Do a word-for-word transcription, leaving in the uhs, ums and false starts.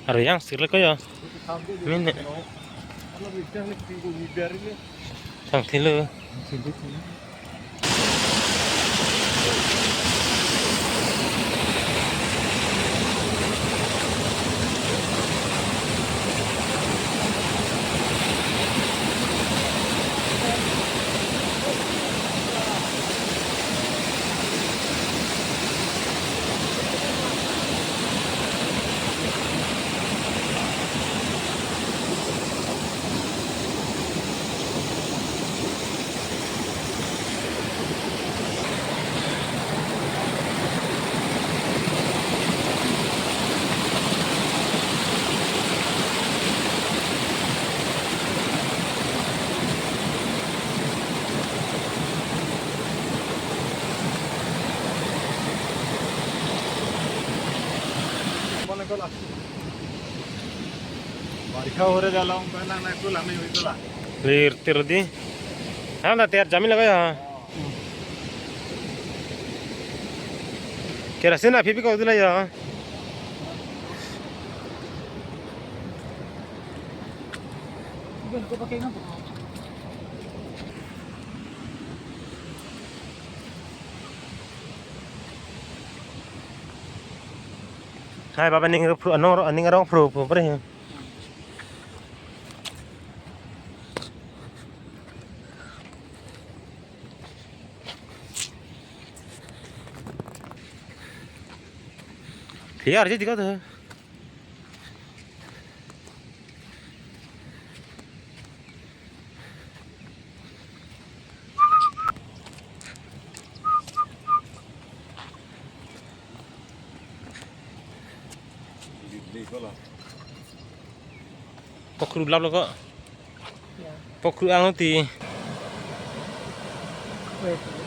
Aro yang sirle ko ya. Mene. Tang thilo. বাৰিষা হরে গেলাম, না, না, একটু লামে হইতো না। lir tir di. Ham da ter jami lagaya. Kerasin aphi pi ko dula ya. Hai baba, ning ro phru, anong ro, ning arong phru phru pre. Clear aja tiga tuh. Pokru lap lo ko. Ya. Pokru ang ti. Wait.